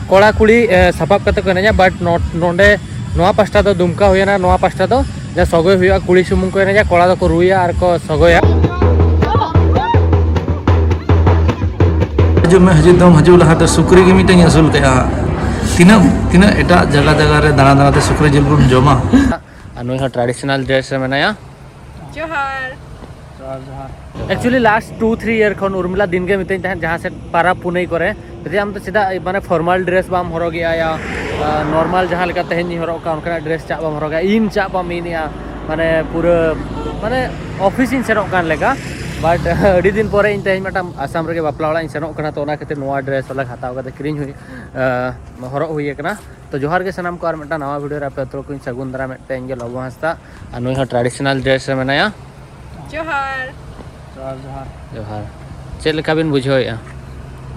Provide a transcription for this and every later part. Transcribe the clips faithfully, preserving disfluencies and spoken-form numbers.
ᱠᱚᱲᱟ ᱠᱩᱲᱤ ᱥᱟᱯᱟᱵ ᱠᱟᱛᱮ ᱠᱚ ᱮᱱᱮᱡᱟ, but ᱱᱚᱰᱮ ᱱᱚᱣᱟ ᱯᱟᱥᱴᱟ ᱫᱚ ᱫᱩᱢᱠᱟ ᱦᱩᱭᱮᱱᱟ, ᱱᱚᱣᱟ ᱯᱟᱥᱴᱟ ᱫᱚ ᱡᱟ ᱥᱚᱜᱚᱭ ᱦᱩᱭᱩᱜᱼᱟ, ᱠᱩᱲᱤ ᱥᱩᱢᱩᱝ ᱠᱚ ᱮᱱᱮᱡᱟ, ᱠᱚᱲᱟ ᱫᱚᱠᱚ ᱨᱩᱭᱟ ᱟᱨ ᱠᱚ ᱥᱚᱜᱚᱭᱟ᱾ ᱦᱤᱡᱩᱜ ᱢᱮ, ᱦᱤᱡᱩᱜ ᱫᱚᱢ ᱦᱤᱡᱩᱜ ᱞᱟᱦᱟᱛᱮ ᱥᱩᱠᱨᱤ ᱜᱮ ᱢᱤᱫᱴᱮᱱ ᱟᱹᱥᱩᱞ ᱠᱟᱭᱟ᱾ ᱛᱤᱱᱟᱹᱜ ᱛᱤᱱᱟᱹᱜ ᱮᱴᱟᱜ ᱡᱟᱭᱜᱟ ᱡᱟᱭᱜᱟ ᱨᱮ ᱫᱟᱬᱟ ᱫᱟᱬᱟ ᱛᱮ ᱥᱩᱠᱨᱤ ᱡᱤᱞ ᱵᱚᱱ ᱡᱚᱢᱟ᱾ ᱟᱨ ᱱᱩᱭ ᱦᱚᱸ traditional dress ᱨᱮ ᱢᱮᱱᱟᱭᱟ᱾ ᱡᱚᱦᱟᱨ᱾ ᱡᱚᱦᱟᱨ, ᱡᱚᱦᱟᱨ᱾ Actually last two three year ᱠᱷᱚᱱ ᱩᱨᱢᱤᱞᱟ ᱫᱤᱱ ᱜᱮ ᱢᱤᱛᱟᱹᱧ ᱛᱟᱦᱮᱸᱫ ᱡᱟᱦᱟᱸ ᱥᱮᱫ ᱯᱟᱨᱟᱵᱽ ᱯᱩᱱᱟᱹᱭ ᱠᱚᱨᱮ, ᱡᱮ ᱟᱢ ᱫᱚ ᱪᱮᱫᱟᱜ ᱢᱟᱱᱮ formal dress ᱵᱟᱢ ᱦᱚᱨᱚᱜᱮᱜᱼᱟ, ᱭᱟ normal ᱡᱟᱦᱟᱸ ᱞᱮᱠᱟ ᱛᱮᱦᱮᱧ ᱤᱧ ᱦᱚᱨᱚᱜ ᱠᱟᱜᱼᱟ ᱚᱱᱠᱟᱱᱟᱜ dress ᱪᱟᱜ ᱵᱟᱢ ᱦᱚᱨᱚᱜᱟ, ᱤᱧ ᱪᱟᱜ ᱵᱟᱢ ᱢᱮᱱᱮᱜᱼᱟ, ᱢᱟᱱᱮ ᱯᱩᱨᱟᱹ ᱢᱟᱱᱮ office ᱤᱧ ᱥᱮᱱᱚᱜ ᱠᱟᱱ ᱞᱮᱠᱟ᱾ But ᱟᱹᱰᱤ ᱫᱤᱱ ᱯᱚᱨᱮ ᱤᱧ ᱛᱮᱦᱮᱧ ᱢᱤᱫᱴᱟᱝ ᱟᱥᱟᱢ ᱨᱮᱜᱮ ᱵᱟᱯᱞᱟ ᱚᱲᱟᱜ ᱤᱧ ᱥᱮᱱᱚᱜ ᱠᱟᱱᱟ, ᱛᱚ ᱚᱱᱟ ᱠᱷᱟᱹᱛᱤᱨ ᱱᱚᱣᱟ dress ᱦᱚᱞᱟ ᱦᱟᱛᱟᱣ ᱠᱟᱛᱮ ᱠᱤᱨᱤᱧ ᱦᱩᱭ ᱦᱚᱨᱚᱜ ᱦᱩᱭ ᱟᱠᱟᱱᱟ᱾ ᱛᱚ ᱡᱚᱦᱟᱨ ᱜᱮ ᱥᱟᱱᱟᱢ ᱠᱚ, ᱟᱨ ᱢᱤᱫᱴᱟᱝ ᱱᱟᱣᱟ video ᱨᱮ ᱟᱯᱮ ᱡᱚᱛᱚ ᱠᱚᱧ ᱥᱟᱹᱜᱩᱱ ᱫᱟᱨᱟᱢ ᱮᱫ ᱯᱮ ᱤᱧ ᱜᱮ ᱞᱚᱵᱚ ᱦᱟᱸᱥᱫᱟ, ᱟᱨ ᱱᱩᱭ ᱦᱚᱸ traditional dress ᱨᱮ ᱢᱮᱱᱟᱭᱟ᱾ ᱡᱚᱦᱟᱨ᱾ ᱡᱚᱦᱟᱨ, ᱡᱚᱦᱟᱨ᱾ ᱡᱚᱦᱟᱨ᱾ ᱪᱮᱫ ᱞᱮᱠᱟ ᱵᱤᱱ ᱵᱩᱡᱷᱟᱹᱣᱮᱫᱼᱟ?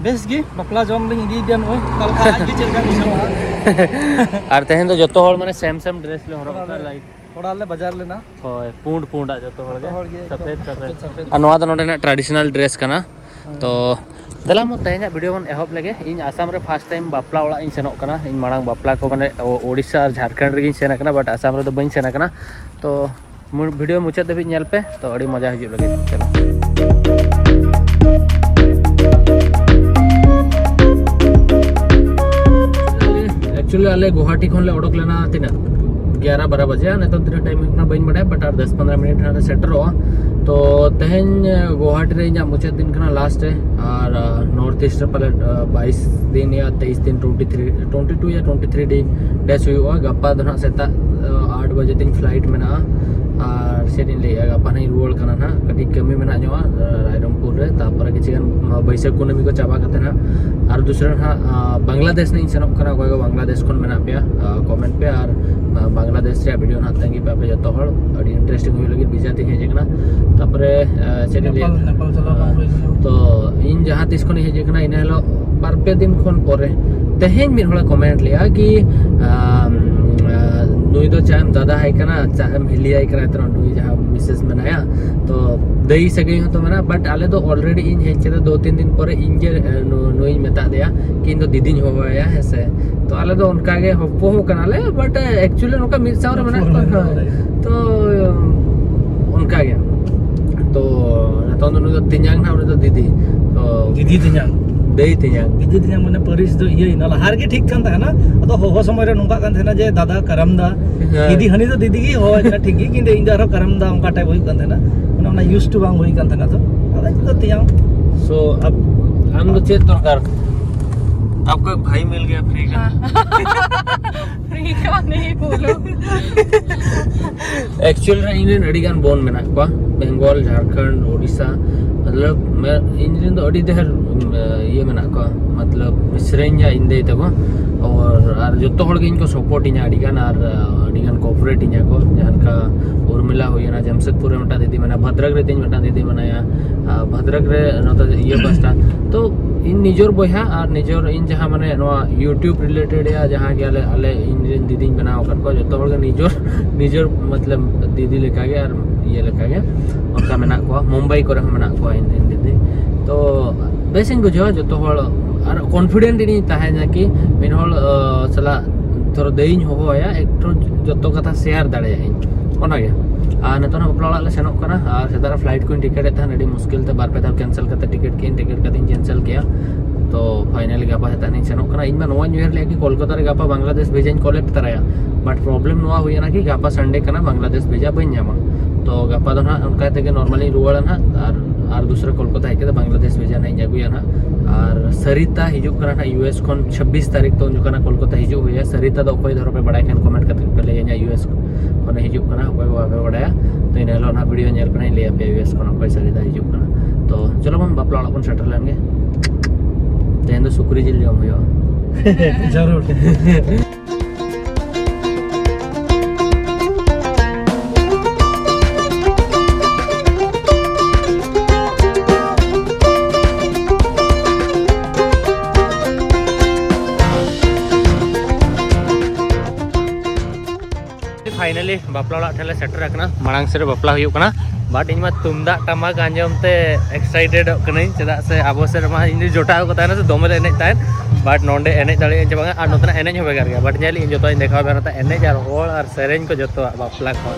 ᱵᱮᱥ ᱜᱮ, ᱵᱟᱯᱞᱟ ᱡᱚᱢ ᱞᱤᱧ ᱤᱫᱤᱭᱮᱫᱟ ᱱᱚᱜᱼᱚᱭ, ᱚᱠᱟ ᱞᱮᱠᱟ ᱟᱡ ᱜᱮ ᱪᱮᱫ ᱞᱮᱠᱟ ᱵᱩᱡᱷᱟᱹᱣᱟ᱾ ᱟᱨ ᱛᱮᱦᱮᱧ ᱫᱚ ᱡᱚᱛᱚ ᱦᱚᱲ ᱢᱟᱱᱮ same same dress ᱞᱮ ᱦᱚᱨᱚᱜ ᱠᱟᱜᱼᱟ, like᱾ ᱛᱷᱚᱲᱟ ᱞᱮ ᱵᱟᱡᱟᱨ ᱞᱮᱱᱟ᱾ ᱦᱳᱭ, ᱯᱩᱸᱰ ᱯᱩᱸᱰᱟᱜ ᱡᱚᱛᱚ ᱦᱚᱲ ᱜᱮ᱾ ᱡᱚᱛᱚ ᱦᱚᱲ ᱜᱮ ᱥᱟᱯᱷᱮᱫ ᱮᱠᱫᱚᱢ ᱥᱟᱯᱷᱮᱫ᱾ ᱥᱟᱯᱷᱮᱫ ᱥᱟᱯᱷᱮᱫ᱾ ᱟᱨ ᱱᱚᱣᱟ ᱫᱚ ᱱᱚᱰᱮᱱᱟᱜ traditional dress ᱠᱟᱱᱟ᱾ ᱦᱮᱸ᱾ ᱛᱚ ᱫᱮᱞᱟ ᱢᱟ ᱛᱮᱦᱮᱧᱟᱜ video ᱵᱚᱱ ᱮᱦᱚᱵ ᱞᱮᱜᱮ᱾ ᱤᱧ ᱟᱥᱟᱢ ᱨᱮ first time ᱵᱟᱯᱞᱟ ᱚᱲᱟᱜ ᱤᱧ ᱥᱮᱱᱚᱜ ᱠᱟᱱᱟ᱾ ᱤᱧ ᱢᱟᱲᱟᱝ ᱵᱟᱯᱞᱟ ᱠᱚ ᱢᱟᱱᱮ ᱳ-, ᱳᱰᱤᱥᱟ ᱟᱨ ᱡᱷᱟᱲᱠᱷᱚᱸᱰ ᱨᱮᱜᱤᱧ ᱥᱮᱱ ᱟᱠᱟᱱᱟ, but ᱟᱥᱟᱢ ᱨᱮᱫᱚ ᱵᱟᱹᱧ ᱥᱮᱱ ᱟᱠᱟᱱᱟ᱾ ᱛᱚ ᱢᱩ-, video ᱢᱩᱪᱟᱹᱫ ᱫᱷᱟᱹᱵᱤᱡ ᱧᱮᱞ ᱯᱮ, ᱛᱚ ᱟᱹᱰᱤ ᱢᱚᱡᱟ ᱦᱤᱡᱩᱜ ᱞᱟᱹᱜᱤᱫ᱾ ᱪᱚᱞᱚ᱾ Actually ᱟᱞᱮ ᱜᱩᱣᱟᱦᱟᱴᱤ ᱠᱷᱚᱱ ᱞᱮ ᱚᱰᱚᱠ ᱞᱮᱱᱟ ᱛᱤᱱᱟᱹᱜ? ᱜᱭᱟᱨᱟ ᱵᱟᱨᱟ ᱵᱟᱡᱮ᱾ ᱱᱤᱛᱚᱜ ᱛᱤᱱᱟᱹᱜ time ᱦᱩᱭᱩᱜ ᱠᱟᱱᱟ ᱵᱟᱹᱧ ᱵᱟᱰᱟᱭᱟ, but ᱟᱨ ᱫᱚᱥ ᱯᱚᱱᱫᱽᱨᱚ minute ᱦᱟᱸᱜ ᱞᱮ ᱥᱮᱴᱮᱨᱚᱜᱼᱟ᱾ ᱛᱚ ᱛᱮᱦᱮᱧ ᱜᱩᱣᱟᱦᱟᱴᱤ ᱨᱮ ᱤᱧᱟᱹᱜ ᱢᱩᱪᱟᱹᱫ ᱫᱤᱱ ᱠᱟᱱᱟ, last ᱨᱮ᱾ ᱟᱨ ᱱᱚᱨᱛᱷ ᱤᱥᱴ ᱨᱮ ᱯᱟᱞᱮ ᱵᱟᱭᱤᱥ ᱫᱤᱱ ᱭᱟ ᱛᱮᱭᱤᱥ ᱫᱤᱱ, twenty three, twenty two ᱭᱟ twenty three days ᱦᱩᱭᱩᱜᱼᱟ᱾ ᱜᱟᱯᱟ ᱫᱚ ᱱᱟᱦᱟᱜ ᱥᱮᱛᱟᱜ ᱟᱴ ᱵᱟᱡᱮ ᱛᱤᱧ flight ᱢᱮᱱᱟᱜᱼᱟ᱾ ᱟᱨ ᱪᱮᱫ ᱤᱧ ᱞᱟᱹᱭᱟ, ᱜᱟᱯᱟ ᱱᱟᱦᱟᱜ ᱤᱧ ᱨᱩᱣᱟᱹᱲ ᱠᱟᱱᱟ ᱱᱟᱦᱟᱜ, ᱠᱟᱹᱴᱤᱡ ᱠᱟᱹᱢᱤ ᱢᱮᱱᱟᱜ ᱧᱚᱜᱼᱟ ᱨᱟᱭᱨᱚᱝᱯᱩᱨ ᱨᱮ᱾ ᱛᱟᱨᱯᱚᱨᱮ ᱠᱤᱪᱷᱩ ᱜᱟᱱ ᱵᱟᱹᱭᱥᱟᱹᱠᱷ ᱠᱩᱱᱟᱹᱢᱤ ᱠᱚ ᱪᱟᱵᱟ ᱠᱟᱛᱮ ᱱᱟᱦᱟᱜ ᱟᱨ ᱫᱩᱥᱨᱟ ᱱᱟᱦᱟᱜ ᱵᱟᱝᱞᱟᱫᱮᱥ ᱱᱟᱦᱟᱜ ᱤᱧ ᱥᱮᱱᱚᱜ ᱠᱟᱱᱟ᱾ ᱚᱠᱚᱭ ᱠᱚ ᱵᱟᱝᱞᱟᱫᱮᱥ ᱠᱷᱚᱱ ᱢᱮᱱᱟᱜ ᱯᱮᱭᱟ, comment ᱯᱮ᱾ ᱟᱨ ᱵᱟᱝᱞᱟᱫᱮᱥ ᱨᱮᱭᱟᱜ video ᱱᱟᱦᱟᱜ ᱛᱟᱺᱜᱤ ᱯᱮ ᱟᱯᱮ ᱡᱚᱛᱚ ᱦᱚᱲ᱾ ᱟᱹᱰᱤ interesting ᱦᱩᱭᱩᱜ ᱞᱟᱹᱜᱤᱫ᱾ Visa ᱛᱤᱧ ᱦᱮᱡ ᱟᱠᱟᱱᱟ᱾ ᱛᱟᱨᱯᱚᱨᱮ ᱪᱮᱫ ᱤᱧ ᱞᱟᱹᱭᱟ, ᱱᱮᱯᱟᱞ ᱪᱟᱞᱟᱣ ᱵᱟᱝ ᱦᱩᱭ ᱠᱟᱱᱟ᱾ ᱛᱚ ᱤᱧ ᱡᱟᱦᱟᱸ ᱛᱤᱥ ᱠᱷᱚᱱᱤᱧ ᱦᱮᱡ ᱟᱠᱟᱱᱟ, ᱤᱱᱟᱹ ᱦᱤᱞᱳᱜ ᱵᱟᱨ ᱯᱮ ᱫᱤᱱ ᱠᱷᱚᱱ ᱯᱚᱨᱮ ᱛᱮᱦᱮᱧ ᱢᱤᱫ ᱦᱚᱲᱮ comment ᱞᱮᱜᱼᱟ ᱠᱤ, ᱟᱢ, ᱟᱸ, ᱱᱩᱭ ᱫᱚ ᱪᱟᱜ ᱮᱢ ᱫᱟᱫᱟ ᱟᱭ ᱠᱟᱱᱟ, ᱪᱟᱜ ᱮᱢ ᱦᱤᱞᱤ ᱟᱭ ᱠᱟᱱᱟ, ᱛᱚ ᱱᱩᱭ ᱡᱟᱦᱟᱸ ᱢᱤᱥᱮᱥ ᱢᱮᱱᱟᱭᱟ, ᱛᱚ ᱫᱟᱹᱭ ᱥᱟᱹᱜᱟᱹᱭ ᱦᱚᱸᱛᱚ ᱢᱮᱱᱟᱜᱼᱟ᱾ ᱵᱟᱴ ᱟᱞᱮ ᱫᱚ ᱚᱞᱨᱮᱰᱤ ᱤᱧ ᱦᱮᱡ ᱠᱟᱛᱮ ᱫᱩ ᱛᱤᱱ ᱫᱤᱱ ᱯᱚᱨᱮ ᱤᱧ ᱜᱮ, ᱮ, ᱱᱩ-, ᱱᱩᱭᱤᱧ ᱢᱮᱛᱟ ᱫᱮᱭᱟ ᱠᱤ ᱤᱧ ᱫᱚ ᱫᱤᱫᱤᱧ ᱦᱚᱦᱚᱣᱟᱭᱟ, ᱦᱮᱸ ᱥᱮ᱾ ᱛᱚ ᱟᱞᱮ ᱫᱚ ᱚᱱᱠᱟ ᱜᱮ ᱦᱚᱯᱚ ᱦᱚᱸ ᱠᱟᱱᱟᱞᱮ, ᱵᱟᱴ ᱮᱠᱪᱩᱭᱮᱞᱤ ᱱᱚᱝᱠᱟ ᱢᱤᱫ ᱥᱟᱶ ᱨᱮ ᱢᱮᱱᱟᱜ ᱠᱚᱣᱟ᱾ ᱦᱳᱭ᱾ ᱛᱚ ᱚᱱᱠᱟ ᱜᱮ᱾ ᱛᱚ ᱱᱤᱛᱚᱝ ᱫᱚ ᱱᱩᱭ ᱫᱚ ᱛᱮᱧᱟᱝ ᱱᱟᱦᱟᱜ, ᱩᱱᱤ ᱫᱚ ᱫᱤᱫᱤ᱾ ᱛᱚ ᱫᱤᱫᱤ ᱛᱮᱧᱟᱝ᱾ ᱫᱟᱹᱭ ᱛᱮᱧᱟᱝ᱾ ᱫᱤᱫᱤ ᱛᱮᱧᱟᱝ ᱢᱟᱱᱮ ᱯᱟᱹᱨᱤᱥ ᱫᱚ ᱤᱭᱟᱹᱭᱮᱱᱟ, ᱞᱟᱦᱟ ᱨᱮᱜᱮ ᱴᱷᱤᱠ ᱠᱟᱱ ᱛᱟᱦᱮᱱᱟ᱾ ᱟᱫᱚ ᱦᱚᱦᱚ ᱥᱚᱢᱚᱭ ᱨᱮ ᱱᱚᱝᱠᱟᱜ ᱠᱟᱱ ᱛᱟᱦᱮᱱᱟ ᱡᱮ ᱫᱟᱫᱟ ᱠᱟᱨᱟᱢ ᱫᱟ, ᱦᱮᱸ᱾ ᱫᱤᱫᱤ ᱦᱟᱹᱱᱤ ᱫᱚ ᱫᱤᱫᱤ ᱜᱮ ᱦᱚᱦᱚ ᱦᱩᱭᱩᱜ ᱠᱟᱱᱟ, ᱴᱷᱤᱠ ᱜᱮ, ᱠᱤᱱᱛᱩ ᱤᱧ ᱫᱚ ᱟᱨᱦᱚᱸ ᱠᱟᱨᱟᱢ ᱫᱟ ᱚᱱᱠᱟ ᱴᱟᱭᱤᱯ ᱦᱩᱭᱩᱜ ᱠᱟᱱ ᱛᱟᱦᱮᱱᱟ, ᱢᱟᱱᱮ ᱚᱱᱟ ᱤᱭᱩᱡᱽ ᱴᱩ ᱵᱟᱝ ᱦᱩᱭ ᱠᱟᱱ ᱛᱟᱦᱮᱱᱟ᱾ ᱛᱚ ᱟᱫᱚ ᱱᱤᱛᱚᱜ ᱫᱚ ᱛᱮᱧᱟᱝ᱾ ᱥᱳ ᱟᱢ ᱫᱚ ᱪᱮᱫ ᱫᱚᱨᱠᱟᱨ? आपको एक भाई मिल गया फ्री का। फ्री का नहीं बोलो। ᱮᱠᱪᱩᱭᱮᱞ ᱨᱮ ᱤᱧ ᱨᱮᱱ ᱟᱹᱰᱤ ᱜᱟᱱ ᱵᱚᱱ ᱢᱮᱱᱟᱜ ᱠᱚᱣᱟ, ᱵᱮᱝᱜᱚᱞ, ᱡᱷᱟᱲᱠᱷᱚᱸᱰ, ᱳᱰᱤᱥᱟ, ᱢᱚᱛᱞᱚᱵ ᱢᱮ-, ᱤᱧ ᱨᱮᱱ ᱫᱚ ᱟᱹᱰᱤ ᱰᱷᱮᱨ, ᱩᱢ, ᱤᱭᱟᱹ ᱢᱮᱱᱟᱜ ᱠᱚᱣᱟ, ᱢᱚᱛᱞᱚᱵ ᱢᱤᱥᱨᱟᱹᱧ ᱭᱟ ᱤᱧ ᱫᱟᱹᱭ ᱛᱟᱠᱚ᱾ ᱟᱨ, ᱟᱨ ᱡᱚᱛᱚ ᱦᱚᱲ ᱜᱮ ᱤᱧ ᱠᱚ ᱥᱟᱯᱳᱨᱴ ᱤᱧᱟ ᱟᱹᱰᱤ ᱜᱟᱱ, ᱟᱨ ᱟᱹᱰᱤ ᱜᱟᱱ ᱠᱳᱯᱟᱨᱮᱴ ᱤᱧᱟ ᱠᱚ, ᱡᱟᱦᱟᱸ ᱞᱮᱠᱟ ᱩᱨᱢᱤᱞᱟ ᱦᱩᱭᱮᱱᱟ, ᱡᱟᱢᱥᱮᱫᱽᱯᱩᱨ ᱨᱮ ᱢᱤᱫᱴᱟᱝ ᱫᱤᱫᱤ ᱢᱮᱱᱟᱭᱟ, ᱵᱷᱟᱫᱨᱟᱠ ᱨᱮ ᱛᱤᱧ ᱢᱤᱫᱴᱟᱝ ᱫᱤᱫᱤ ᱢᱮᱱᱟᱭᱟ, ᱟᱨ ᱵᱷᱟᱫᱨᱟᱠ ᱨᱮ ᱱᱚᱛᱮ ᱤᱭᱟᱹ ᱯᱟᱥᱴᱟ᱾ ᱛᱚ ᱤᱧ ᱱᱤᱡᱮᱨ ᱵᱚᱭᱦᱟ ᱟᱨ ᱱᱤᱡᱮᱨ ᱤᱧ ᱡᱟᱦᱟᱸ ᱢᱟᱱᱮ ᱱᱚᱣᱟ YouTube ᱨᱤᱞᱮᱴᱮᱰ ᱭᱟ ᱡᱟᱦᱟᱸ ᱜᱮ ᱟᱞᱮ, ᱟᱞᱮ ᱤᱧ ᱨᱮᱱ ᱫᱤᱫᱤᱧ ᱵᱮᱱᱟᱣ ᱟᱠᱟᱫ ᱠᱚᱣᱟ, ᱡᱚᱛᱚ ᱦᱚᱲ ᱜᱮ ᱱᱤᱡᱮᱨ, ᱱᱤᱡᱮᱨ ᱢᱚᱛᱞᱚᱵ ᱫᱤᱫᱤ ᱞᱮᱠᱟᱜᱮ ᱟᱨ ᱤᱭᱟᱹ ᱞᱮᱠᱟᱜᱮ ᱚᱱᱠᱟ ᱢᱮᱱᱟᱜ ᱠᱚᱣᱟ᱾ ᱢᱩᱢᱵᱟᱭ ᱠᱚᱨᱮ ᱦᱚᱸ ᱢᱮᱱᱟᱜ ᱠᱚᱣᱟ ᱤᱧ ᱨᱮᱱ ᱫᱤᱫᱤ᱾ ᱛᱚ ᱵᱮᱥᱤᱧ ᱵᱩᱡᱷᱟᱹᱣᱟ ᱡᱚᱛᱚ ᱦᱚᱲ ᱟᱨ ᱠᱚᱱᱯᱷᱤᱰᱮᱱᱴ ᱤᱧ ᱛᱟᱦᱮᱱᱟ ᱠᱤ ᱢᱤᱫ ᱦᱚᱲ, ᱟᱸ, ᱥᱟᱞᱟᱜ ᱫᱷᱚᱨᱚ ᱫᱟᱹᱭᱤᱧ ᱦᱚᱦᱚᱣᱟᱭᱟ, ᱮᱠᱴᱩ ᱡᱚᱛᱚ ᱠᱟᱛᱷᱟ ᱥᱮᱭᱟᱨ ᱫᱟᱲᱮᱭᱟᱜ ᱟᱹᱧ, ᱚᱱᱟᱜᱮ᱾ ᱟᱨ ᱱᱤᱛᱚᱜ ᱦᱟᱸᱜ ᱵᱟᱯᱞᱟ ᱚᱲᱟᱜ ᱞᱮ ᱥᱮᱱᱚᱜ ᱠᱟᱱᱟ, ᱟᱨ ᱥᱮᱛᱟᱜ ᱨᱮ ᱯᱷᱞᱟᱭᱤᱴ ᱠᱚᱧ ᱴᱤᱠᱤᱴ ᱮᱫ ᱛᱟᱦᱮᱸᱫ, ᱟᱹᱰᱤ ᱢᱩᱥᱠᱤᱞ ᱛᱮ ᱵᱟᱨ ᱯᱮ ᱫᱷᱟᱣ ᱠᱮᱱᱥᱮᱞ ᱠᱟᱛᱮ ᱴᱤᱠᱤᱴ ᱠᱮᱫᱟᱹᱧ, ᱴᱤᱠᱤᱴ ᱠᱟᱛᱮᱧ ᱠᱮᱱᱥᱮᱞ ᱠᱮᱜᱼᱟ᱾ ᱛᱚ ᱯᱷᱟᱭᱱᱟᱞᱤ ᱜᱟᱯᱟ ᱥᱮᱛᱟᱜ ᱤᱧ ᱥᱮᱱᱚᱜ ᱠᱟᱱᱟ᱾ ᱤᱧ ᱢᱟ ᱱᱚᱣᱟᱧ ᱩᱭᱦᱟᱹᱨ ᱞᱮᱫᱼᱟ ᱠᱤ ᱠᱳᱞᱠᱟᱛᱟ ᱨᱮ ᱜᱟᱯᱟ ᱵᱟᱝᱞᱟᱫᱮᱥ ᱵᱷᱤᱡᱟᱧ ᱠᱚᱞᱮᱠᱴ ᱛᱟᱨᱟᱭᱟ, ᱵᱟᱴ ᱯᱨᱚᱵᱞᱮᱢ ᱱᱚᱣᱟ ᱦᱩᱭᱮᱱᱟ ᱠᱤ ᱜᱟᱯᱟ ᱥᱟᱱᱰᱮ ᱠᱟᱱᱟ, ᱵᱟᱝᱞᱟᱫᱮᱥ ᱵᱷᱤᱡᱟ ᱵᱟᱹᱧ ᱧᱟᱢᱟ᱾ ᱛᱚ ᱜᱟᱯᱟ ᱫᱚ ᱱᱟᱦᱟᱜ ᱚᱱᱠᱟ ᱛᱮᱜᱮ ᱱᱚᱨᱢᱟᱞᱤᱧ ᱨᱩᱣᱟᱹᱲᱟ ᱱᱟᱦᱟᱜ, ᱟᱨ, ᱟᱨ ᱫᱩᱥᱨᱟ ᱠᱳᱞᱠᱟᱛᱟ ᱦᱮᱡ ᱠᱟᱛᱮ ᱵᱟᱝᱞᱟᱫᱮᱥ ᱵᱷᱤᱡᱟ ᱱᱟᱦᱟᱜ ᱤᱧ ᱟᱹᱜᱩᱭᱟ ᱱᱟᱦᱟᱜ᱾ ᱟᱨ ᱥᱟᱨᱤᱛᱟ ᱦᱤᱡᱩᱜ ᱠᱟᱱᱟ ᱱᱟᱦᱟᱜ ᱤᱭᱩ ᱮᱥ ᱠᱷᱚᱱ, ᱪᱷᱟᱵᱵᱤᱥ ᱛᱟᱹᱨᱤᱠᱷ ᱛᱚ ᱩᱱ ᱡᱚᱠᱷᱚᱱ ᱱᱟᱦᱟᱜ ᱠᱳᱞᱠᱟᱛᱟ ᱦᱤᱡᱩᱜ ᱦᱩᱭᱩᱜᱼᱟ᱾ ᱥᱟᱨᱤᱛᱟ ᱫᱚ ᱚᱠᱚᱭ ᱫᱷᱚᱨᱚ ᱯᱮ ᱵᱟᱲᱟᱭ ᱠᱷᱟᱱ ᱠᱚᱢᱮᱱᱴ ᱠᱟᱛᱮ ᱯᱮ ᱞᱟᱹᱭᱟᱹᱧᱟ ᱤᱭᱩ ᱮᱥ ᱠᱷᱚᱱᱮ ᱦᱤᱡᱩᱜ ᱠᱟᱱᱟ, ᱚᱠᱚᱭ ᱠᱚ ᱵᱟᱯᱮ ᱵᱟᱲᱟᱭᱟ᱾ ᱛᱚ ᱤᱱᱟᱹ ᱦᱤᱞᱳᱜ ᱱᱟᱦᱟᱜ ᱵᱷᱤᱰᱤᱭᱳ ᱧᱮᱞ ᱯᱮ ᱱᱟᱦᱟᱜ, ᱤᱧ ᱞᱟᱹᱭ ᱟᱯᱮᱭᱟ ᱤᱭᱩ ᱮᱥ ᱠᱷᱚᱱ ᱚᱠᱚᱭ ᱥᱟᱨᱤᱛᱟ ᱦᱤᱡᱩᱜ ᱠᱟᱱᱟ᱾ ᱛᱚ ᱪᱚᱞᱚ ᱵᱚᱱ ᱵᱟᱯᱞᱟ ᱚᱲᱟᱜ ᱵᱚᱱ ᱥᱮᱴᱮᱨ ᱞᱮᱱ ᱜᱮ᱾ ᱛᱮᱦᱮᱧ ᱫᱚ ᱥᱩᱠᱨᱤ ᱡᱤᱞ ᱡᱚᱢ ᱦᱩᱭᱩᱜᱼᱟ᱾ ᱡᱟᱹᱨᱩᱲ᱾ Finally ᱵᱟᱯᱞᱟ ᱚᱲᱟᱜ ᱴᱷᱮᱱ ᱞᱮ ᱥᱮᱴᱮᱨ ᱟᱠᱟᱱᱟ᱾ ᱢᱟᱲᱟᱝ ᱥᱮᱫ ᱨᱮ ᱵᱟᱯᱞᱟ ᱦᱩᱭᱩᱜ ᱠᱟᱱᱟ, but ᱤᱧ ᱢᱟ ᱛᱩᱢᱫᱟᱜ ᱴᱟᱢᱟᱠ ᱟᱸᱡᱚᱢ ᱛᱮ excited ᱚᱜ ᱠᱟᱹᱱᱟᱹᱧ, ᱪᱮᱫᱟᱜ ᱥᱮ ᱟᱵᱚ ᱥᱮᱫ ᱨᱮᱢᱟ ᱤᱧ ᱡᱚᱴᱟᱣ ᱠᱚ ᱛᱟᱦᱮᱱᱟ ᱥᱮ, ᱫᱚᱢᱮ ᱞᱮ ᱮᱱᱮᱡ ᱛᱟᱦᱮᱸᱫ, but ᱱᱚᱰᱮ ᱮᱱᱮᱡ ᱫᱟᱲᱮᱭᱟᱜ ᱟᱹᱧ ᱪᱮ ᱵᱟᱝᱟ, ᱟᱨ ᱱᱚᱛᱮᱱᱟᱜ ᱮᱱᱮᱡ ᱦᱚᱸ ᱵᱷᱮᱜᱟᱨ ᱜᱮᱭᱟ, but ᱧᱮᱞ ᱤᱧ ᱡᱚᱛᱚᱧ ᱫᱮᱠᱷᱟᱣ ᱟᱯᱮᱭᱟ ᱱᱚᱛᱮ ᱮᱱᱮᱡ ᱟᱨ ᱦᱚᱲ ᱟᱨ ᱥᱮᱨᱮᱧ ᱠᱚ ᱡᱚᱛᱚᱣᱟᱜ ᱵᱟᱯᱞᱟ ᱠᱚ᱾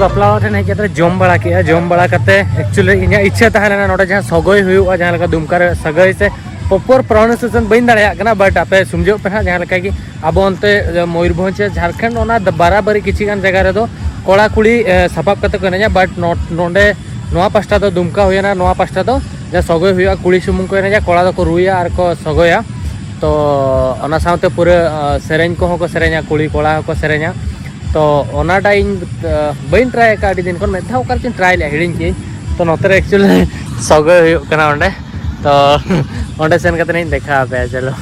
ᱵᱟᱯᱞᱟ ᱚᱲᱟᱜ ᱴᱷᱮᱱ ᱦᱮᱡ ᱠᱟᱛᱮ ᱡᱚᱢ ᱵᱟᱲᱟ ᱠᱮᱜᱼᱟ᱾ ᱡᱚᱢ ᱵᱟᱲᱟ ᱠᱟᱛᱮ actually ᱤᱧᱟᱹᱜ ᱤᱪᱪᱷᱟᱹ ᱛᱟᱦᱮᱸ ᱞᱮᱱᱟ ᱱᱚᱰᱮ ᱡᱟᱦᱟᱸ ᱥᱚᱜᱚᱭ ᱦᱩᱭᱩᱜᱼᱟ, ᱡᱟᱦᱟᱸ ᱞᱮᱠᱟ ᱫᱩᱢᱠᱟ ᱨᱮ ᱥᱟᱹᱜᱟᱹᱭ ᱥᱮ proper pronunciation ᱵᱟᱹᱧ ᱫᱟᱲᱮᱭᱟᱜ ᱠᱟᱱᱟ, but ᱟᱯᱮ ᱥᱚᱢᱡᱷᱟᱹᱣ ᱯᱮ ᱦᱟᱸᱜ, ᱡᱟᱦᱟᱸ ᱞᱮᱠᱟ ᱜᱮ ᱟᱵᱚ ᱚᱱᱛᱮ ᱢᱚᱭᱩᱨᱵᱷᱚᱸᱡᱽ ᱥᱮ ᱡᱷᱟᱲᱠᱷᱚᱸᱰ ᱚᱱᱟ ᱵᱟᱨᱟᱵᱟᱨᱤ ᱠᱤᱪᱷᱤ ᱜᱟᱱ ᱡᱟᱭᱜᱟ ᱨᱮᱫᱚ ᱠᱚᱲᱟ ᱠᱩᱲᱤ ᱥᱟᱯᱟᱵ ᱠᱟᱛᱮ ᱠᱚ ᱮᱱᱮᱡᱟ, but ᱱᱚᱰᱮ ᱱᱚᱣᱟ ᱯᱟᱥᱴᱟ ᱫᱚ ᱫᱩᱢᱠᱟ ᱦᱩᱭᱮᱱᱟ, ᱱᱚᱣᱟ ᱯᱟᱥᱴᱟ ᱫᱚ ᱡᱟᱦᱟᱸ ᱥᱚᱜᱚᱭ ᱦᱩᱭᱩᱜᱼᱟ ᱠᱩᱲᱤ ᱥᱩᱢᱩᱝ ᱠᱚ ᱮᱱᱮᱡᱟ, ᱠᱚᱲᱟ ᱫᱚᱠᱚ ᱨᱩᱭᱟ ᱟᱨ ᱠᱚ ᱥᱚᱜᱚᱭᱟ᱾ ᱛᱚ ᱚᱱᱟ ᱥᱟᱶᱛᱮ ᱯᱩᱨᱟᱹ ᱥᱮᱨᱮᱧ ᱠᱚᱦᱚᱸ ᱠᱚ ᱥᱮᱨᱮᱧᱟ, ᱠᱩᱲᱤ ᱠᱚᱲᱟ ᱦᱚᱸᱠᱚ ᱥᱮᱨᱮᱧᱟ᱾ ᱛᱚ ᱚᱱᱟᱴᱟᱜ ᱤᱧ ᱵᱟᱹᱧ ᱴᱨᱟᱭ ᱟᱠᱟᱫ ᱟᱹᱰᱤ ᱫᱤᱱ ᱠᱷᱚᱱ, ᱢᱤᱫ ᱫᱷᱟᱣ ᱚᱠᱟ ᱨᱮᱪᱚᱧ ᱴᱨᱟᱭ ᱞᱮᱫᱼᱟ, ᱦᱤᱲᱤᱧ ᱠᱮᱫᱟᱹᱧ᱾ ᱛᱚ ᱱᱚᱛᱮ ᱨᱮ actually ᱥᱚᱜᱚᱭ ᱦᱩᱭᱩᱜ ᱠᱟᱱᱟ ᱚᱸᱰᱮ, ᱛᱚ ᱚᱸᱰᱮ ᱥᱮᱱ ᱠᱟᱛᱮ ᱤᱧ ᱫᱮᱠᱷᱟᱣ ᱟᱯᱮᱭᱟ᱾ ᱪᱚᱞᱚ᱾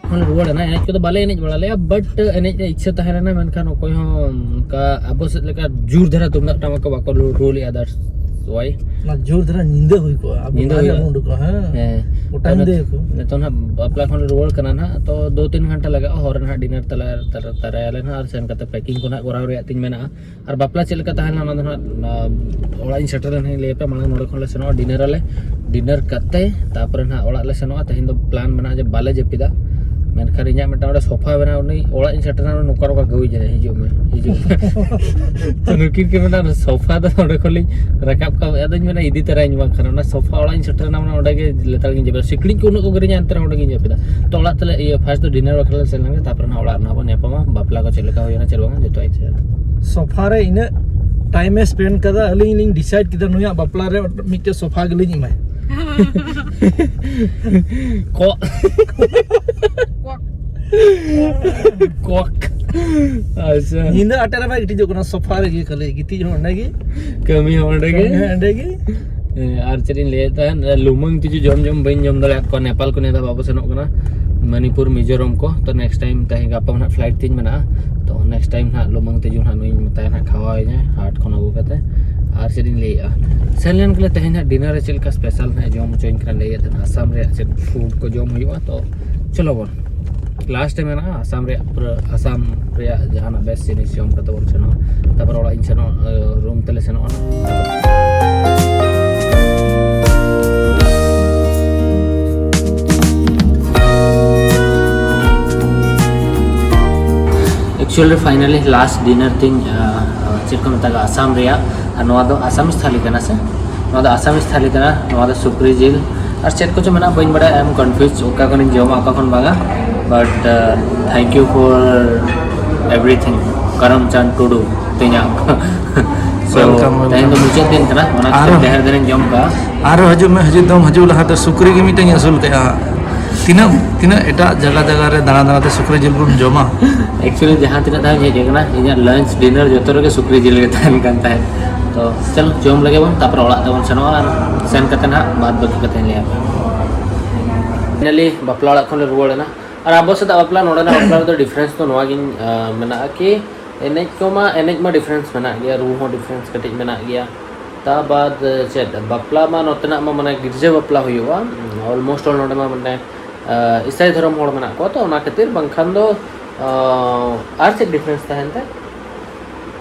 ᱠᱷᱚᱱ ᱨᱩᱣᱟᱹᱲ ᱮᱱᱟ᱾ ᱮᱱᱮᱡ ᱠᱚᱫᱚ ᱵᱟᱞᱮ ᱮᱱᱮᱡ ᱵᱟᱲᱟ ᱞᱮᱜᱼᱟ, but ᱮᱱᱮᱡ ᱨᱮ ᱤᱪᱪᱷᱟᱹ ᱛᱟᱦᱮᱸ ᱞᱮᱱᱟ, ᱢᱮᱱᱠᱷᱟᱱ ᱚᱠᱚᱭ ᱦᱚᱸ ᱚᱱᱠᱟ ᱟᱵᱚ ᱥᱮᱫ ᱞᱮᱠᱟ ᱡᱳᱨ ᱫᱷᱟᱨᱟ ᱛᱩᱢᱫᱟᱜ ᱴᱟᱢᱟᱠ ᱠᱚ ᱵᱟᱠᱚ ᱨᱩ, ᱨᱩ ᱞᱮᱜᱼᱟ, that's why᱾ ᱚᱱᱟ ᱡᱳᱨ ᱫᱷᱟᱨᱟ ᱧᱤᱫᱟᱹ ᱦᱩᱭ ᱠᱚᱜᱼᱟ, ᱟᱵᱚ ᱧᱤᱫᱟᱹ ᱵᱟᱦᱨᱮ ᱦᱩᱭᱩᱜᱼᱟ᱾ ᱵᱚᱱ ᱩᱰᱩᱠᱚᱜᱼᱟ, ᱦᱮᱸ᱾ ᱦᱮᱸ᱾ ᱜᱚᱴᱟ ᱟᱫᱚ ᱧᱤᱫᱟᱹ ᱭᱟᱠᱚ᱾ ᱱᱤᱛᱚᱜ ᱱᱟᱦᱟᱜ ᱵᱟᱯᱞᱟ ᱠᱷᱚᱱ ᱞᱮ ᱨᱩᱣᱟᱹᱲ ᱠᱟᱱᱟ ᱱᱟᱦᱟᱜ, ᱛᱚ ᱫᱩ ᱛᱤᱱ ᱜᱷᱚᱱᱴᱟ ᱞᱟᱜᱟᱜᱼᱟ, ᱦᱚᱨ ᱨᱮ ᱱᱟᱦᱟᱜ ᱰᱤᱱᱟᱨ ᱛᱟᱞᱟ, ᱛᱟᱞᱟ, ᱛᱟᱨᱟᱭᱟᱞᱮ ᱱᱟᱦᱟᱜ, ᱟᱨ ᱥᱮᱱ ᱠᱟᱛᱮ ᱯᱮᱠᱤᱝ ᱠᱚ ᱱᱟᱦᱟᱜ ᱠᱚᱨᱟᱣ ᱨᱮᱭᱟᱜ ᱛᱤᱧ ᱢᱮᱱᱟᱜᱼᱟ᱾ ᱟᱨ ᱵᱟᱯᱞᱟ ᱪᱮᱫ ᱞᱮᱠᱟ ᱛᱟᱦᱮᱸ ᱞᱮᱱᱟ, ᱚᱱᱟ ᱫᱚ ᱱᱟᱦᱟᱜ, ᱚᱲᱟᱜ ᱤᱧ ᱥᱮᱴᱮᱨ ᱞᱮᱱ ᱠᱷᱟᱱ ᱤᱧ ᱞᱟᱹᱭ ᱟᱯᱮᱭᱟ᱾ ᱢᱟᱲᱟᱝ ᱱᱚᱰᱮ ᱠᱷᱚᱱ ᱞᱮ ᱥᱮᱱᱚᱜᱼᱟ, ᱰᱤᱱᱟᱨ ᱟᱞᱮ, ᱰᱤᱱᱟᱨ ᱠᱟᱛᱮ ᱛᱟᱨᱯᱚᱨᱮ ᱱᱟᱦᱟᱜ ᱚᱲᱟᱜ ᱞᱮ ᱥᱮᱱᱚᱜᱼᱟ᱾ ᱛᱮᱦᱮᱧ ᱫᱚ ᱯᱞᱟᱱ ᱢᱮᱱᱟᱜᱼᱟ ᱡᱮ ᱵᱟᱞᱮ ᱡᱟᱹᱯᱤᱫᱟ, ᱢᱮᱱᱠᱷᱟᱱ ᱤᱧᱟᱹᱜ ᱢᱤᱫᱴᱟᱝ ᱚᱸᱰᱮ ᱥᱳᱯᱷᱟ ᱢᱮᱱᱟᱜᱼᱟ, ᱩᱱᱤ ᱚᱲᱟᱜ ᱤᱧ ᱥᱮᱴᱮᱨᱱᱟ, ᱱᱚᱝᱠᱟ ᱱᱚᱝᱠᱟ ᱜᱟᱹᱣᱤ ᱡᱟᱭ, "ᱦᱤᱡᱩᱜ ᱢᱮ, ᱦᱤᱡᱩᱜ ᱢᱮ᱾" ᱛᱚ ᱱᱩᱠᱤᱱ ᱠᱤᱱ ᱢᱮᱱᱟ, "ᱥᱳᱯᱷᱟ ᱫᱚ ᱚᱸᱰᱮ ᱠᱷᱚᱱ ᱞᱤᱧ ᱨᱟᱠᱟᱵ ᱠᱟᱜ ᱢᱮ?" ᱟᱫᱚᱧ ᱢᱮᱱᱟ, "ᱤᱫᱤ ᱛᱟᱨᱟᱭᱟᱹᱧ ᱵᱟᱝᱠᱷᱟᱱ, ᱚᱱᱟ ᱥᱳᱯᱷᱟ ᱚᱲᱟᱜ ᱤᱧ ᱥᱮᱴᱮᱨᱱᱟ, ᱢᱟᱱᱮ ᱚᱸᱰᱮ ᱜᱮ ᱞᱮᱛᱟᱲ ᱜᱤᱧ ᱡᱟᱹᱯᱤᱫᱟ, ᱥᱤᱠᱲᱤᱡ ᱠᱚ ᱩᱱᱟᱹᱜ ᱠᱚ ᱜᱮᱨᱤᱧᱟ, ᱮᱱᱛᱮ ᱨᱮᱦᱚᱸ ᱚᱸᱰᱮ ᱜᱤᱧ ᱡᱟᱹᱯᱤᱫᱟ᱾" ᱛᱚ ᱚᱲᱟᱜ ᱛᱮᱞᱮ, ᱤᱭᱟᱹ, ᱯᱷᱟᱥᱴ ᱫᱚ ᱰᱤᱱᱟᱨ ᱵᱟᱠᱷᱨᱟ ᱞᱮ ᱥᱮᱱ ᱞᱮᱱ ᱜᱮ, ᱛᱟᱨᱯᱚᱨᱮ ᱱᱟᱦᱟᱜ ᱚᱲᱟᱜ ᱨᱮᱱᱟᱜ ᱵᱚᱱ ᱧᱟᱯᱟᱢᱟ, ᱵᱟᱯᱞᱟ ᱠᱚ ᱪᱮᱫ ᱞᱮᱠᱟ ᱦᱩᱭᱱᱟ ᱪᱮᱫ ᱵᱟᱝᱟ ᱡᱚᱛᱚ ᱤᱧ ᱥᱮᱭᱟᱨᱟ᱾ ᱥᱳᱯᱷᱟ ᱨᱮ ᱤᱱᱟᱹᱜ ᱴᱟᱭᱤᱢ ᱮ ᱥᱯᱮᱱᱰ ᱠᱟᱫᱟ, ᱟᱹᱞᱤᱧ ᱞᱤᱧ ᱰᱤᱥᱟᱭᱤᱰ ᱠᱮᱫᱟ ᱱᱩᱭᱟᱜ ᱵᱟᱯᱞᱟ ᱨᱮ ᱢᱤᱫᱴᱮᱡ ᱥᱳᱯᱷᱟ ᱜᱮᱞᱤᱧ ᱮᱢᱟᱭᱟ᱾ ᱠᱚᱜ᱾ ᱠᱚᱠ᱾ ᱟᱪᱪᱷᱟ᱾ ᱧᱤᱫᱟᱹ ᱟᱴ ᱴᱟ ᱨᱮ ᱵᱟᱭ ᱜᱤᱛᱤᱡᱚᱜ ᱠᱟᱱᱟ, ᱥᱳᱯᱷᱟ ᱨᱮᱜᱮ ᱠᱷᱟᱹᱞᱤ ᱜᱤᱛᱤᱡ ᱦᱚᱸ ᱚᱸᱰᱮ ᱜᱮ᱾ ᱠᱟᱹᱢᱤ ᱦᱚᱸ ᱚᱸᱰᱮ ᱜᱮ᱾ ᱠᱟᱹᱢᱤ ᱦᱚᱸ ᱚᱸᱰᱮ ᱜᱮ᱾ ᱦᱮᱸ, ᱟᱨ ᱪᱮᱫ ᱤᱧ ᱞᱟᱹᱭᱮᱫ ᱛᱟᱦᱮᱸᱫ, ᱞᱩᱢᱟᱹᱝ ᱛᱤᱡᱩ ᱡᱚᱢ ᱡᱚᱢ ᱵᱟᱹᱧ ᱡᱚᱢ ᱫᱟᱲᱮᱭᱟᱜ ᱠᱚᱣᱟ᱾ ᱱᱮᱯᱟᱞ ᱠᱚ ᱱᱤᱭᱟᱹ ᱫᱷᱟᱣ ᱵᱟᱵᱚ ᱥᱮᱱᱚᱜ ᱠᱟᱱᱟ, ᱢᱟᱱᱤᱯᱩᱨ, ᱢᱤᱡᱳᱨᱟᱢ ᱠᱚ᱾ ᱛᱚ ᱱᱮᱠᱥᱴ ᱴᱟᱭᱤᱢ, ᱛᱮᱦᱮᱧ ᱜᱟᱯᱟ ᱱᱟᱦᱟᱜ ᱯᱷᱞᱟᱭᱤᱴ ᱛᱤᱧ ᱢᱮᱱᱟᱜᱼᱟ, ᱛᱚ ᱱᱮᱠᱥᱴ ᱴᱟᱭᱤᱢ ᱱᱟᱦᱟᱜ ᱞᱩᱢᱟᱹᱝ ᱛᱤᱡᱩ ᱱᱟᱦᱟᱜ ᱱᱩᱭᱤᱧ ᱢᱮᱛᱟᱭᱟ ᱱᱟᱦᱟᱜ ᱠᱷᱟᱣᱟᱣ ᱤᱧᱟᱭ ᱦᱟᱴ ᱠᱷᱚᱱ ᱟᱹᱜᱩ ᱠᱟᱛᱮ᱾ ᱟᱨ ᱪᱮᱫ ᱤᱧ ᱞᱟᱹᱭᱮᱫᱼᱟ, ᱥᱮᱱ ᱞᱮᱱ ᱜᱮᱞᱮ ᱛᱮᱦᱮᱧ ᱱᱟᱦᱟᱜ ᱰᱤᱱᱟᱨ ᱨᱮ ᱪᱮᱫ ᱞᱮᱠᱟ ᱥᱯᱮᱥᱟᱞ ᱱᱟᱦᱟᱜ ᱡᱚᱢ ᱦᱚᱪᱚᱧ ᱠᱟᱱᱟ, ᱞᱟᱹᱭᱮᱫ ᱛᱟᱦᱮᱱᱟ ᱟᱥᱟᱢ ᱨᱮᱭᱟᱜ ᱪᱮᱫ ᱯᱷᱩᱰ ᱠᱚ ᱡᱚᱢ ᱦᱩᱭᱩᱜᱼᱟ᱾ ᱛᱚ ᱪᱚᱞᱚ ᱵᱚᱱ, ᱞᱟᱥᱴ ᱨᱮ ᱢᱮᱱᱟᱜᱼᱟ ᱟᱥᱟᱢ ᱨᱮᱭᱟᱜ, ᱯᱩᱨᱟᱹ ᱟᱥᱟᱢ ᱨᱮᱭᱟᱜ ᱡᱟᱦᱟᱱᱟᱜ ᱵᱮᱥ ᱡᱤᱱᱤᱥ ᱡᱚᱢ ᱠᱟᱛᱮ ᱵᱚᱱ ᱥᱮᱱᱚᱜᱼᱟ, ᱛᱟᱨᱯᱚᱨ ᱚᱲᱟᱜ ᱤᱧ ᱥᱮᱱᱚᱜᱼᱟ, ᱨᱩᱢ ᱛᱮᱞᱮ ᱥᱮᱱᱚᱜᱼᱟ᱾ ᱮᱠᱪᱩᱭᱮᱞᱤ ᱯᱷᱟᱭᱱᱟᱞᱤ ᱞᱟᱥᱴ ᱰᱤᱱᱟᱨ ᱛᱤᱧ, ᱟᱸ, ᱪᱮᱫ ᱠᱚ ᱢᱮᱛᱟᱜᱼᱟ, ᱟᱥᱟᱢ ᱨᱮᱭᱟᱜ᱾ ᱟᱨ ᱱᱚᱣᱟ ᱫᱚ ᱟᱥᱟᱢᱤᱥ ᱛᱷᱟᱞᱤ ᱠᱟᱱᱟ ᱥᱮ? ᱱᱚᱣᱟ ᱫᱚ ᱟᱥᱟᱢᱤᱥ ᱛᱷᱟᱞᱤ ᱠᱟᱱᱟ᱾ ᱱᱚᱣᱟ ᱫᱚ ᱥᱩᱠᱨᱤ ᱡᱤᱞ ᱟᱨ ᱪᱮᱫ ᱠᱚᱪᱚ ᱢᱮᱱᱟᱜᱼᱟ, ᱵᱟᱹᱧ ᱵᱟᱲᱟᱭᱟ᱾ I am confused, ᱚᱠᱟ ᱠᱷᱚᱱᱤᱧ ᱡᱚᱢᱟ, ᱚᱠᱟ ᱠᱷᱚᱱ ᱵᱟᱝᱟ᱾ But, uh, thank you for everything, Karam Chand Tudu, ᱛᱮᱧᱟᱝ᱾ So, welcome, welcome. ᱛᱮᱦᱮᱧ ᱫᱚ ᱢᱩᱪᱟᱹᱫ ᱫᱤᱱ ᱠᱟᱱᱟ, ᱚᱱᱟ ᱠᱷᱟᱹᱛᱤᱨ ᱟᱨᱦᱚᱸ ᱰᱷᱮᱨ ᱫᱤᱱᱤᱧ ᱡᱚᱢ ᱠᱟᱜᱼᱟ᱾ ᱟᱨᱦᱚᱸ ᱦᱤᱡᱩᱜ ᱢᱮ, ᱦᱤᱡᱩᱜ ᱫᱚᱢ ᱦᱤᱡᱩᱜ ᱞᱟᱦᱟᱛᱮ ᱥᱩᱠᱨᱤ ᱜᱮ ᱢᱤᱫᱴᱮᱱ ᱟᱹᱥᱩᱞ ᱠᱟᱭᱟ᱾ ᱛᱤᱱᱟᱹᱜ, ᱛᱤᱱᱟᱹᱜ ᱮᱴᱟᱜ ᱡᱟᱭᱜᱟ, ᱡᱟᱭᱜᱟ ᱨᱮ ᱫᱟᱬᱟ ᱫᱟᱬᱟ ᱛᱮ ᱥᱩᱠᱨᱤ ᱡᱤᱞ ᱵᱚᱱ ᱡᱚᱢᱟ᱾ Actually, ᱡᱟᱦᱟᱸ ᱛᱤᱱᱟᱹᱜ ᱫᱷᱟᱣ ᱤᱧ ᱦᱮᱡ ᱟᱠᱟᱱᱟ, ᱤᱧᱟᱹᱜ lunch, dinner ᱡᱚᱛᱚ ᱨᱮᱜᱮ ᱥᱩᱠᱨᱤ ᱡᱤᱞ ᱜᱮ ᱛᱟᱦᱮᱱ ᱠᱟᱱ ᱛᱟᱦᱮᱸᱫ᱾ ᱛᱚ, ᱪᱚᱞᱚ, ᱡᱚᱢ ᱞᱮᱜᱮ ᱵᱚᱱ, ᱛᱟᱨᱯᱚᱨ ᱚᱲᱟᱜ ᱛᱮᱵᱚᱱ ᱥᱮᱱᱚᱜᱼᱟ ᱟᱨ ᱥᱮᱱ ᱠᱟᱛᱮ ᱱᱟᱦᱟᱜ ᱵᱟᱫ ᱵᱟᱹᱠᱤ ᱠᱟᱛᱷᱟᱧ ᱞᱟᱹᱭᱟ᱾ Finally, ᱵᱟᱯᱞᱟ ᱚᱲᱟᱜ ᱠᱷᱚᱱ ᱞᱮ ᱨᱩᱣᱟᱹᱲ ᱮᱱᱟ᱾ ᱟᱨ ᱟᱵᱚ ᱥᱮᱫᱟᱜ ᱵᱟᱯᱞᱟ, ᱱᱚᱰᱮᱱᱟᱜ ᱵᱟᱯᱞᱟ ᱨᱮᱫᱚ difference ᱫᱚ ᱱᱚᱣᱟ ᱜᱤᱧ, ᱟᱸ, ᱢᱮᱱᱟᱜᱼᱟ ᱠᱤ ᱮᱱᱮᱡ ᱠᱚᱢᱟ, ᱮᱱᱮᱡ ᱢᱟ difference ᱢᱮᱱᱟᱜ ᱜᱮᱭᱟ, ᱨᱩ ᱦᱚᱸ difference ᱠᱟᱹᱴᱤᱡ ᱢᱮᱱᱟᱜ ᱜᱮᱭᱟ᱾ ᱛᱟ ᱵᱟᱫ, ᱪᱮᱫ, ᱵᱟᱯᱞᱟ ᱢᱟ ᱱᱚᱛᱮᱱᱟᱜ ᱢᱟ ᱢᱟᱱᱮ ᱜᱤᱨᱡᱟᱹ ᱵᱟᱯᱞᱟ ᱦᱩᱭᱩᱜᱼᱟ, almost all ᱱᱚᱰᱮ ᱢᱟ ᱢᱟᱱᱮ, ᱟᱸ, ᱤᱥᱟᱹᱭ ᱫᱷᱚᱨᱚᱢ ᱦᱚᱲ ᱢᱮᱱᱟᱜ ᱠᱚᱣᱟ, ᱛᱚ ᱚᱱᱟ ᱠᱷᱟᱹᱛᱤᱨ, ᱵᱟᱝᱠᱷᱟᱱ ᱫᱚ, ᱟᱸ, ᱟᱨ ᱪᱮᱫ difference ᱛᱟᱦᱮᱱ ᱛᱮ?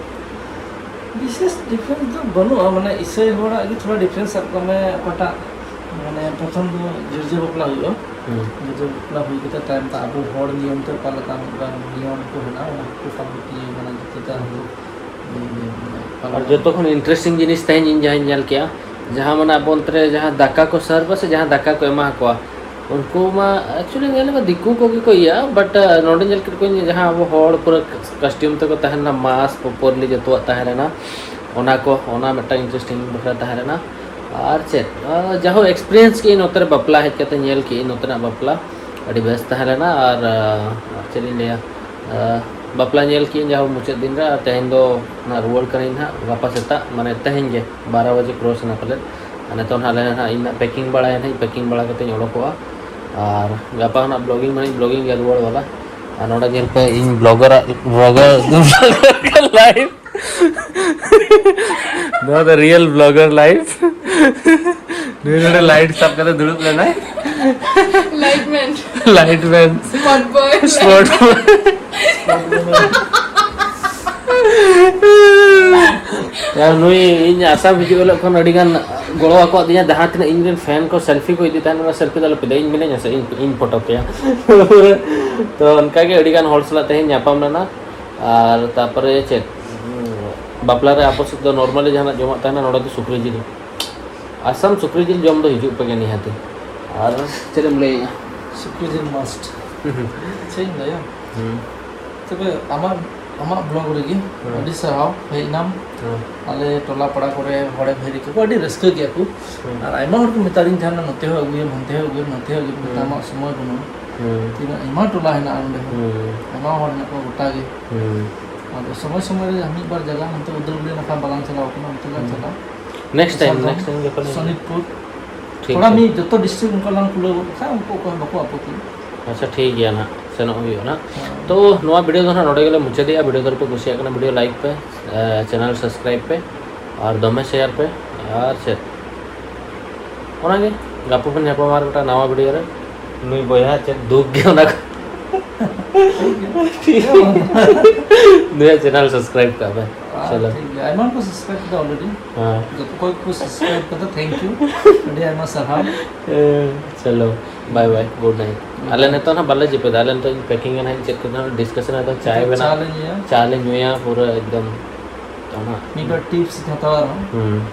ᱵᱤᱥᱮᱥ difference ᱫᱚ ᱵᱟᱹᱱᱩᱜᱼᱟ, ᱢᱟᱱᱮ ᱤᱥᱟᱹᱭ ᱦᱚᱲᱟᱜ ᱜᱮ ᱛᱷᱚᱲᱟ difference, ᱥᱟᱵ ᱠᱟᱜ ᱢᱮ ᱚᱠᱟᱴᱟᱜ, ᱢᱟᱱᱮ ᱯᱨᱚᱛᱷᱚᱢ ᱫᱚ ᱜᱤᱨᱡᱟᱹ ᱵᱟᱯᱞᱟ ᱦᱩᱭᱩᱜᱼᱟ, ᱦᱩᱸ᱾ ᱜᱤᱫᱽᱨᱟᱹ ᱵᱟᱯᱞᱟ ᱦᱩᱭ ᱠᱟᱛᱮ ᱛᱟᱭᱚᱢ ᱛᱮ ᱟᱵᱚ ᱦᱚᱲ ᱱᱤᱭᱚᱢ ᱛᱮ ᱚᱠᱟ ᱞᱮᱠᱟ ᱢᱤᱫ ᱵᱟᱨ ᱱᱤᱭᱚᱢ ᱠᱚ ᱦᱮᱱᱟᱜᱼᱟ, ᱚᱱᱟ ᱠᱚ ᱠᱟᱹᱢᱤ ᱤᱭᱟᱹ ᱢᱟᱱᱮ ᱡᱚᱛᱚ ᱛᱮ ᱟᱵᱚ ᱤᱭᱟᱹ ᱢᱟᱱᱮ ᱟᱨ ᱯᱟᱞᱚᱱ᱾ ᱡᱚᱛᱚ ᱠᱷᱚᱱ interesting ᱡᱤᱱᱤᱥ ᱛᱮᱦᱮᱧ ᱤᱧ ᱡᱟᱦᱟᱸᱧ ᱧᱮᱞ ᱠᱮᱜᱼᱟ, ᱡᱟᱦᱟᱸ ᱢᱟᱱᱮ ᱟᱵᱚ ᱚᱱᱛᱮ ᱨᱮ ᱡᱟᱦᱟᱸ ᱫᱟᱠᱟ ᱠᱚ serve ᱟ ᱥᱮ ᱡᱟᱦᱟᱸ ᱫᱟᱠᱟ ᱠᱚ ᱮᱢᱟ ᱠᱚᱣᱟ, ᱩᱱᱠᱩ ᱢᱟ actually ᱧᱮᱞ ᱢᱮ ᱫᱤᱠᱩ ᱠᱚᱜᱮ ᱠᱚ ᱤᱭᱟᱹᱜᱼᱟ, but, ᱟ, ᱱᱚᱰᱮ ᱧᱮᱞ ᱠᱮᱫ ᱠᱚᱣᱟᱧ ᱡᱟᱦᱟᱸ ᱟᱵᱚ ᱦᱚᱲ ᱯᱩᱨᱟᱹ costume ᱛᱮᱠᱚ ᱛᱟᱦᱮᱸ ᱞᱮᱱᱟ, mask properly ᱡᱚᱛᱚᱣᱟᱜ ᱛᱟᱦᱮᱸ ᱞᱮᱱᱟ, ᱚᱱᱟ ᱠᱚ, ᱚᱱᱟ ᱢᱤᱫᱴᱟᱝ interesting ᱵᱟᱠᱷᱨᱟ ᱛᱟᱦᱮᱸ ᱞᱮᱱᱟ᱾ ᱟᱨ ᱪᱮᱫ, ᱟ, ᱡᱟᱦᱳ experience ᱠᱮᱜᱼᱟᱹᱧ ᱱᱚᱛᱮ ᱨᱮ ᱵᱟᱯᱞᱟ ᱦᱮᱡ ᱠᱟᱛᱮ ᱧᱮᱞ ᱠᱮᱜᱼᱟᱹᱧ ᱱᱚᱛᱮᱱᱟᱜ ᱵᱟᱯᱞᱟ ᱟᱹᱰᱤ ᱵᱮᱥ ᱛᱟᱦᱮᱸ ᱞᱮᱱᱟ᱾ ᱟᱨ, ᱟ, ᱪᱮᱫ ᱤᱧ ᱞᱟᱹᱭᱟ, ᱟ, ᱵᱟᱯᱞᱟ ᱧᱮᱞ ᱠᱮᱜᱼᱟᱹᱧ ᱡᱟᱦᱳ ᱢᱩᱪᱟᱹᱫ ᱫᱤᱱ ᱨᱮ, ᱟᱨ ᱛᱮᱦᱮᱧ ᱫᱚ ᱱᱟᱜ ᱨᱩᱣᱟᱹᱲ ᱠᱟᱹᱱᱟᱹᱧ ᱱᱟᱦᱟᱜ ᱜᱟᱯᱟ ᱥᱮᱛᱟᱜ, ᱢᱟᱱᱮ ᱛᱮᱦᱮᱧ ᱜᱮ ᱵᱟᱨᱚ ᱵᱟᱡᱮ cross ᱮᱱᱟ ᱯᱟᱞᱮᱫ᱾ ᱟᱨ ᱱᱤᱛᱚᱜ ᱱᱟᱦᱟᱜ ᱞᱮ ᱱᱟᱦᱟᱜ ᱤᱧ ᱱᱟᱦᱟᱜ packing ᱵᱟᱲᱟᱭᱟ ᱱᱟᱦᱟᱜ, packing ᱵᱟᱲᱟ ᱠᱟᱛᱮᱧ ᱚᱰᱚᱠᱚᱜᱼᱟ᱾ ᱟᱨ ᱜᱟᱯᱟ ᱱᱟᱦᱟᱜ vlogging ᱢᱟᱱᱮᱧ vlogging ᱜᱮᱭᱟ ᱨᱩᱣᱟᱹᱲ ᱵᱟᱞᱟ᱾ ᱟᱨ ᱱᱚᱰᱮ ᱧᱮᱞ ᱯᱮ ᱤᱧ vlogger ᱟᱜ, vlogger, vlogger life᱾ ᱱᱚᱣᱟ ᱫᱚ real vlogger life᱾ ᱱᱩᱭ ᱱᱚᱰᱮ light ᱥᱟᱵ ᱠᱟᱛᱮ ᱫᱩᱲᱩᱵ ᱞᱮᱱᱟᱭ᱾ Light man. Light man. Smart boy. Smart boy. ᱟᱨ ᱱᱩᱭ ᱤᱧ ᱟᱥᱟᱢ ᱦᱤᱡᱩᱜ ᱦᱤᱞᱳᱜ ᱠᱷᱚᱱ ᱟᱹᱰᱤ ᱜᱟᱱ ᱜᱚᱲᱚ ᱟᱠᱟᱫᱤᱧᱟ, ᱡᱟᱦᱟᱸ ᱛᱤᱱᱟᱹᱜ ᱤᱧ ᱨᱮᱱ fan ᱠᱚ selfie ᱠᱚ ᱤᱫᱤ ᱛᱟᱦᱮᱱ, ᱚᱱᱟ selfie ᱫᱚ ᱟᱞᱚᱯᱮ ᱤᱫᱤᱭᱟ, ᱤᱧ ᱢᱤᱱᱟᱹᱧᱟ ᱥᱮ, ᱤᱧ, ᱤᱧ photo ᱯᱮᱭᱟ᱾ ᱛᱚ ᱚᱱᱠᱟ ᱜᱮ ᱟᱹᱰᱤ ᱜᱟᱱ ᱦᱚᱲ ᱥᱟᱞᱟᱜ ᱛᱮᱦᱮᱧ ᱧᱟᱯᱟᱢ ᱞᱮᱱᱟ᱾ ᱟᱨ ᱛᱟᱨᱯᱚᱨᱮ ᱪᱮᱫ, ᱵᱟᱯᱞᱟ ᱨᱮ ᱟᱵᱚ ᱥᱮᱫ ᱫᱚ normally ᱡᱟᱦᱟᱱᱟᱜ ᱡᱚᱢᱟᱜ ᱛᱟᱦᱮᱱᱟ, ᱱᱚᱰᱮ ᱫᱚ ᱥᱩᱠᱨᱤ ᱡᱤᱞ᱾ ᱟᱥᱟᱢ ᱥᱩᱠᱨᱤ ᱡᱤᱞ ᱡᱚᱢ ᱫᱚ ᱦᱤᱡᱩᱜ ᱯᱮ ᱜᱮ ᱱᱤᱦᱟᱹᱛᱤ᱾ ᱟᱨ ᱪᱮᱫ ᱮᱢ ᱞᱟᱹᱭᱮᱜᱼᱟ? ᱥᱩᱠᱨᱤ ᱡᱤᱞ must᱾ ᱦᱩᱸ ᱦᱩᱸ᱾ ᱪᱮᱫ ᱤᱧ ᱞᱟᱹᱭᱟ? ᱦᱩᱸ᱾ ᱛᱚᱵᱮ ᱟᱢᱟᱜ, ᱟᱢᱟᱜ vlog ᱨᱮᱜᱮ ᱦᱩᱸ᱾ ᱟᱹᱰᱤ ᱥᱟᱨᱦᱟᱣ ᱦᱮᱡ ᱮᱱᱟᱢ᱾ ᱦᱩᱸ᱾ ᱟᱞᱮ ᱴᱚᱞᱟ ᱯᱟᱲᱟ ᱠᱚᱨᱮ ᱦᱚᱲᱮᱢ ᱦᱮᱡ ᱦᱚᱪᱚ ᱠᱚᱣᱟ, ᱟᱹᱰᱤ ᱨᱟᱹᱥᱠᱟᱹ ᱜᱮᱭᱟ ᱠᱚ᱾ ᱦᱩᱸ᱾ ᱟᱨ ᱟᱭᱢᱟ ᱦᱚᱲ ᱠᱚ ᱢᱮᱛᱟᱫᱤᱧ ᱛᱟᱦᱮᱱᱟ, "ᱱᱚᱛᱮ ᱦᱚᱸ ᱟᱹᱜᱩᱭᱮᱢ, ᱦᱟᱱᱛᱮ ᱦᱚᱸ ᱟᱹᱜᱩᱭᱮᱢ, ᱱᱚᱛᱮ ᱦᱚᱸ ᱟᱹᱜᱩᱭᱮᱢ", ᱢᱮᱱᱠᱷᱟᱱ ᱦᱩᱸ᱾ ᱟᱢᱟᱜ ᱥᱚᱢᱚᱭ ᱵᱟᱹᱱᱩᱜᱼᱟ᱾ ᱦᱩᱸ᱾ ᱛᱤᱱᱟᱹᱜ ᱟᱭᱢᱟ ᱴᱚᱞᱟ ᱦᱮᱱᱟᱜᱼᱟ ᱱᱚᱰᱮ ᱦᱚᱸ᱾ ᱦᱩᱸ᱾ ᱟᱭᱢᱟ ᱦᱚᱲ ᱦᱮᱱᱟᱜ ᱠᱚᱣᱟ ᱜᱚᱴᱟ ᱜᱮ᱾ ᱦᱩᱸ᱾ ᱟᱫᱚ ᱥᱚᱢᱚᱭ ᱥᱚᱢᱚᱭ ᱨᱮ ᱢᱤᱫ ᱵᱟᱨ ᱡᱟᱭᱜᱟ ᱚᱱᱛᱮ ᱩᱫᱟᱹᱨᱜᱩᱲᱤᱭᱟᱹ ᱱᱟᱠᱷᱟ ᱵᱟᱞᱟᱝ ᱪᱟᱞᱟᱣ ᱠᱟᱱᱟ, ᱚᱱᱛᱮ ᱞᱟᱝ ᱦᱩᱸ᱾ ᱪᱟᱞᱟᱜᱼᱟ᱾ Next time, ᱥᱟᱨᱡᱚᱢ, next time ᱡᱚᱠᱷᱚᱱ ᱥᱳᱱᱤᱛᱯᱩᱨ᱾ ᱴᱷᱤᱠ ᱛᱷᱚᱲᱟ ᱜᱮᱭᱟ᱾ ᱢᱤᱫ ᱡᱚᱛᱚ district ᱚᱱᱠᱟ ᱞᱟᱝ ᱠᱷᱩᱞᱟᱹᱣ ᱜᱚᱫ ᱠᱷᱟᱱ ᱩᱱᱠᱩ ᱚᱠᱚᱭ ᱦᱚᱸ ᱵᱟᱠᱚ ᱟᱯᱚᱛᱤᱭᱟ᱾ ᱟᱪᱪᱷᱟ, ᱴᱷᱤᱠ ᱜᱮᱭᱟ ᱱᱟᱦᱟᱜ, ᱥᱮᱱᱚᱜ ᱦᱩᱭᱩᱜᱼᱟ ᱱᱟᱦᱟᱜ᱾ ᱦᱮᱸ᱾ ᱛᱚ, ᱱᱚᱣᱟ video ᱫᱚ ᱱᱟᱦᱟᱜ ᱱᱚᱰᱮ ᱜᱮᱞᱮ ᱢᱩᱪᱟᱹᱫᱮᱜᱼᱟ᱾ Video ᱫᱚ ᱟᱞᱚᱯᱮ ᱠᱩᱥᱤᱭᱟᱜ ᱠᱟᱱᱟ, video like ᱯᱮ, ᱮ, channel subscribe ᱯᱮ, ᱟᱨ ᱫᱚᱢᱮ share ᱯᱮ, ᱟᱨ ᱪᱮᱫ, ᱚᱱᱟᱜᱮ, ᱜᱟᱯᱟ ᱵᱚᱱ ᱧᱟᱯᱟᱢᱟ ᱟᱨ ᱢᱤᱫᱴᱟᱝ ᱱᱟᱣᱟ video ᱨᱮ᱾ ᱱᱩᱭ ᱵᱚᱭᱦᱟ ᱪᱮᱫ ᱫᱩᱠ ᱜᱮ ᱚᱱᱟ ᱠᱚ᱾ ᱱᱩᱭᱟᱜ channel subscribe ᱠᱟᱜ ᱯᱮ᱾ ᱪᱚᱞᱚ᱾ ᱴᱷᱤᱠ ᱜᱮᱭᱟ, ᱟᱭᱢᱟ ᱠᱚ ᱥᱟᱵᱥᱠᱨᱟᱭᱤᱵ ᱠᱮᱫᱟ ᱚᱞᱨᱮᱰᱤ᱾ ᱦᱮᱸ᱾ ᱡᱚᱛᱚ ᱠᱚ ᱠᱚ ᱥᱟᱵᱥᱠᱨᱟᱭᱤᱵ ᱠᱟᱫᱟ, ᱛᱷᱮᱝᱠ ᱭᱩ᱾ ᱟᱹᱰᱤ ᱟᱭᱢᱟ ᱥᱟᱨᱦᱟᱣ᱾ ᱮ, ᱪᱚᱞᱚ, ᱵᱟᱭ ᱵᱟᱭ, ᱜᱩᱰ ᱱᱟᱭᱤᱴ᱾ ᱟᱞᱮ ᱱᱤᱛᱚᱜ ᱦᱟᱸᱜ ᱵᱟᱞᱮ ᱡᱟᱹᱯᱤᱫᱟ, ᱟᱞᱮ ᱱᱤᱛᱚᱜ ᱯᱮᱠᱤᱝ ᱟᱞᱮ ᱦᱟᱸᱜ, ᱪᱮᱫ ᱠᱚ ᱪᱚᱝ ᱰᱤᱥᱠᱟᱥᱚᱱ, ᱟᱫᱚ ᱪᱟᱭ ᱱᱤᱛᱚᱜ ᱵᱮᱱᱟᱜ, ᱪᱟ ᱞᱮ ᱧᱩᱭᱟ᱾ ᱪᱟ ᱞᱮ ᱧᱩᱭᱟ ᱯᱩᱨᱟᱹ ᱮᱠᱫᱚᱢ᱾ ᱚᱱᱟ ᱢᱤᱫ ᱵᱟᱨ ᱴᱤᱯᱥ ᱦᱟᱛᱟᱣᱟ ᱟᱨᱦᱚᱸ᱾ ᱦᱩᱸ᱾